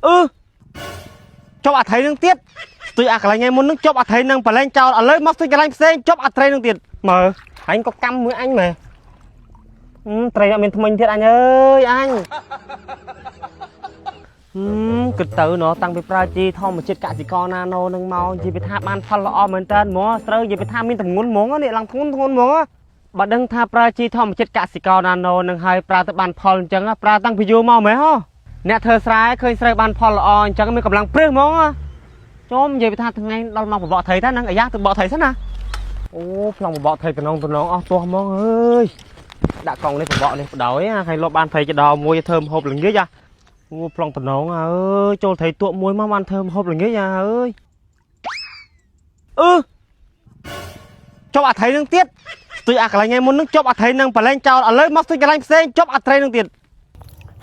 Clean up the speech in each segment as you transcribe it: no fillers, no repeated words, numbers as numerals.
អឺចប់អាត្រីនឹងទៀតស្ទួយអាកន្លែងថ្ងៃមុននឹងចប់អាត្រីនឹងបលែងចោលឥឡូវមកស្ទួយកន្លែងផ្សេងចប់អាត្រីនឹងទៀតមើលអញក៏កម្មមួយអញមើលអឺត្រីអត់មានថ្មិញទៀតអញអើយអញ ហឹមគិតទៅណោះតាំងពីប្រើជីធម្មជាតិកសិករណាណូនឹងមកនិយាយពីថាបានផលល្អមែនតើហ្មងស្រូវនិយាយពីថាមានតម្ងន់ហ្មងនេះឡើងធ្ងន់ធ្ងន់ហ្មងបើដឹងថាប្រើជីធម្មជាតិកសិករណាណូនឹងហើយប្រើទៅបានផលអញ្ចឹងប្រើតាំងពីយូរមកមែនហ៎អ្នកធ្វើស្រែឃើញស្រូវបានផលល្អអញ្ចឹងមានកម្លាំងព្រឹសហ្មងចូលនិយាយពីថាថ្ងៃដល់មកបបកត្រីតាហ្នឹងអាយ៉ាទៅបបកត្រីសិនណាអូប្លង់បបកត្រីតំណងតំណងអស់ទាស់ហ្មងអើយដាក់កង់នេះបបកនេះបដោយហើយលបបានត្រីចដោមួយធ្វើម្ហូបល្ងាចអា អូប្លង់តំណងអើយចូលត្រីទក់មួយមកបានធ្វើម្ហូបល្ងាចអាអើយអឺចប់អាត្រីនឹងទៀតស្ទួយអាកន្លែងថ្ងៃមុននឹងចប់អាត្រីនឹងបលែងចោលឥឡូវមកស្ទួយកន្លែងផ្សេងចប់អាត្រីនឹងទៀត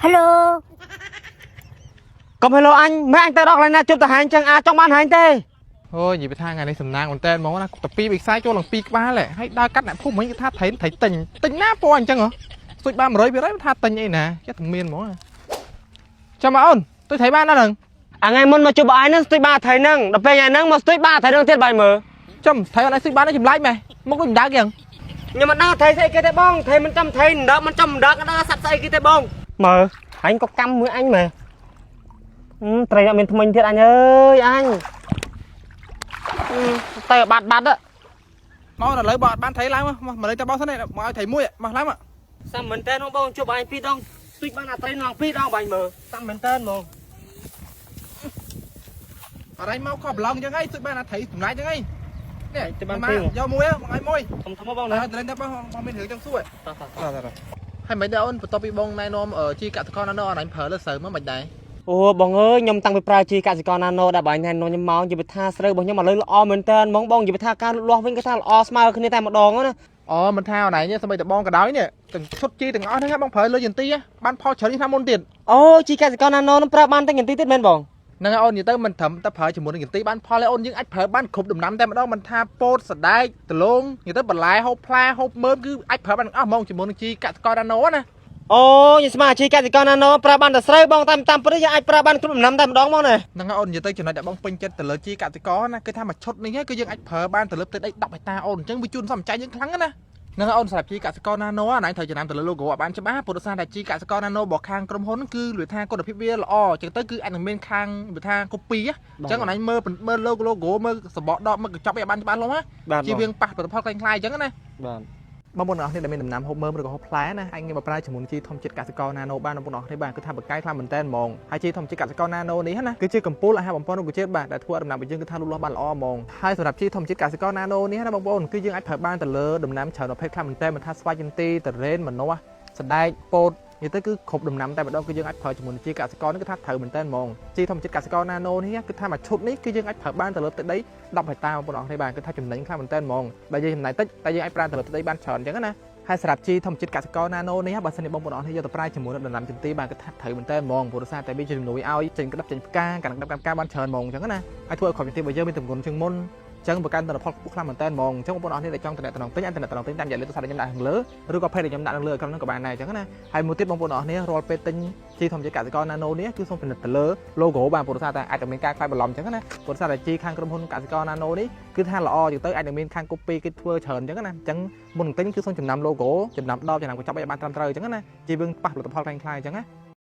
Hello. កុំហេឡូអញម៉ែអញទៅដល់កន្លែងណាជប់ទៅហែងចឹងអាចង់បានហែងទេ អូយនិយាយពីថាថ្ងៃនេះសំណាងមែនតើហ្មងណាតែពីរបិសាយចូលឡើងពីរក្បាលហ៎ហើយដើរកាត់អ្នកភូមិវិញគេថាត្រីត្រីទិញទិញណាពណ៌អញ្ចឹងហ៎ស្ទួចបាន100 200ថាទិញអីណាចេះតែមានហ្មងចាំមកអូនទុយត្រីបានណាស់ហ្នឹង អាថ្ងៃមុនមកជប់អាយនឹងស្ទួយបានអាត្រីនឹងដល់ពេលថ្ងៃហ្នឹងមកស្ទួយបានអាត្រីនឹងទៀតបាយមើល ចាំត្រីអត់ឲ្យស្ទួយបានចម្លែកម៉េះមកដូចមិនដើរគេហ្នឹង ខ្ញុំមិនដឹងត្រីស្អីគេទេបងត្រីមិនចាំត្រីដកមិនចាំដកដល់សัตว์ស្អីគេទេបងមើលអញក៏កម្មមួយអញមើលត្រីអត់មានថ្មិញទៀតអញអើយអញទៅបាត់បាត់ មកដល់ឥឡូវបើអត់បានត្រីឡើងមកមកលេងតែបោះសិនមកឲ្យត្រីមួយមកឡើងមក សាំមែនតើបងជប់អញពីរដងទុយបានអាត្រីនងពីរដងបាញ់មើលសាំមែនតើហ្មង អរឯងមកខុសប្រឡងអញ្ចឹងហីស្ទួយបានអាត្រីចម្លែកអញ្ចឹងហីនេះ ទៅបានពីរ យកមួយមកឲ្យមួយ ធំធំបងណា ហើយទៅលេងតែបោះមកមានរឿងចង់សួរ តោះតោះ តោះហើយមិនដែរអូនបន្ទាប់ពីបងណែនាំជីកសិករណាណូអនឡាញប្រើលើស្រូវមកមិនដែរ អូបងអើយខ្ញុំតាំងពីប្រើជីកសិករណាណូដែលបាញ់ណែនាំខ្ញុំមកនិយាយថាស្រូវរបស់ខ្ញុំឥឡូវល្អមែនតើហ្មងបងនិយាយថាការលូតលាស់វិញគឺថាល្អស្មើគ្នាតែម្ដងណា អូមិនថាអនឡាញនេះសម្បីតែបងក៏ដោយនេះទាំងឈុតជីទាំងអស់ហ្នឹងបងប្រើលើយន្ទីបានផលច្រើនជាងឆ្នាំមុនទៀត អូជីកសិករណាណូនឹងប្រើបានទាំងយន្ទីទៀតមែនបង ហ្នឹងហើយអូននិយាយទៅមិនត្រឹមតែប្រើជាមួយនឹងយន្ទីបានផលទេអូនយើងអាចប្រើបានគ្រប់ដំណាំតែម្ដងមិនថាពោតសដែកដលងនិយាយទៅបន្លែហូបផ្លែហូបមើមគឺអាចប្រើបានទាំងអស់ហ្មងជាមួយនឹងជីកសិករណាណូណា អូខ្ញុំស្មានអាជីកសិករណាណូប្រើបានតែស្រូវបងតាមតាមព្រឹកយើងអាចប្រើបានគ្រប់ដំណាំតែម្ដងហ្មងណា ហ្នឹងហើយអូននិយាយទៅចំណុចដែលបងពេញចិត្តទៅលើជីកសិករណាគឺថាមួយឈុតនេះគឺយើងអាចប្រើបានទៅលើផ្ទៃដី10ហិកតាអូនអញ្ចឹងវាជូនសំចៃយើងខ្លាំងណាស់ហ្នឹងហើយអូនសម្រាប់ជីកសិករណាណូអានេះត្រូវចំណាំទៅលើ logo ឲ្យបានច្បាស់ព្រោះដោយសារតែជីកសិករណាណូរបស់ខាងក្រុមហ៊ុនគឺលួយថាគុណភាពវាល្អអញ្ចឹងទៅគឺអាចនឹងមានខាងវាថា copy អញ្ចឹងអូនឯងមើលមើល logo មើលសបកដកមើលកញ្ចប់ឲ្យបានច្បាស់លាស់ណា បាទ ជៀសវាងប៉ះផលិតផលក្លែងៗអញ្ចឹងណា បាទ បងប្អូនទាំងអស់គ្នាដែលមានដំណាំហូបមើមឬក៏ហូបផ្លែណាអាចងាយមកប្រើជាមួយនឹងជីធម្មជាតិកសិករណាណូបានបងប្អូនទាំងអស់គ្នាបាទគឺថាបកកាយខ្លាំងមែនតើហ្មងហើយជីធម្មជាតិកសិករណាណូនេះណាគឺជាកំពូលអាហារបំពន់រុក្ខជាតិបាទដែលធ្វើឲ្យដំណាំរបស់យើងគឺថាលូតលាស់បានល្អហ្មងហើយសម្រាប់ជីធម្មជាតិកសិករណាណូនេះណាបងប្អូនគឺយើងអាចប្រើបានទៅលើដំណាំច្រើនប្រភេទខ្លាំងមែនតើមិនថាស្វាយចន្ទីតរ៉េនម្នាស់សណ្ដែកពោតនិយាយទៅគឺគ្រប់ដំណាំតែម្ដងគឺយើងអាចប្រើជាមួយនឹងជីកសិករនេះគឺថាត្រូវមែនតើហ្មងជីធម្មជាតិកសិករណាណូនេះគឺថាមួយឈុតនេះគឺយើងអាចប្រើបានទៅលើទឹកដី10ហិកតាបងប្អូនអរគ្នាបាទគឺថាចំណេញខ្លាំងមែនតើហ្មងដែលយើងចំណាយតិចតែយើងអាចប្រើទៅលើទឹកដីបានច្រើនអញ្ចឹងណា ហើយសម្រាប់ជីធម្មជាតិកសិករណាណូនេះបើសិនជាបងប្អូនអរគ្នាយកទៅប្រើជាមួយនឹងដំណាំចន្ទីបានគឺថាត្រូវមែនតើហ្មងព្រោះដោយសារតែវាជាជំនួយឲ្យចេញក្តាប់ចេញផ្កាកាំងក្តាប់កាំងផ្កាបានច្រើនហ្មងអញ្ចឹងណាហើយធ្វើឲ្យគ្រាប់ចន្ទីរបស់យើងមានទម្ងន់ជាងមុនអញ្ចឹងបង្កើនទិន្នផលខ្ពស់ខ្លាំងមែនតើហ្មងអញ្ចឹងបងប្អូនអរគ្នាដែលចង់តំណតំណងទិញអាចតំណតំណងទិញតាមរយៈលេខទូរស័ព្ទដែលខ្ញុំដាក់ខាងលើឬក៏ page ដែលខ្ញុំដាក់ខាងលើក្រុមហ្នឹងក៏បានដែរអញ្ចឹងណាហើយមួយទៀតបងប្អូនអរគ្នារាល់ពេលទិញជីធម្មជាតិកសិករណាណូនេះគឺសូមពិនិត្យទៅលើ logo បាទព្រោះដោយសារតែអាចនឹងមានការខ្លាយបន្លំអញ្ចឹងណាព្រោះដោយសារតែជីខាងក្រុមហ៊ុនកសិករណាណូនេះគឺថាល្អអញ្ចឹងទៅអាចនឹងមានខាង copy គេធ្វើច្រើនអញ្ចឹងណាអញ្ចឹង មុននឹងទិញគឺសូមចំណាំ logo ចំណាំដបចំណាំកញ្ចប់ឲ្យបានត្រឹមត្រូវអញ្ចឹងណាជៀសវាងប៉ះផលិតផលក្លែងក្លាយអញ្ចឹងណា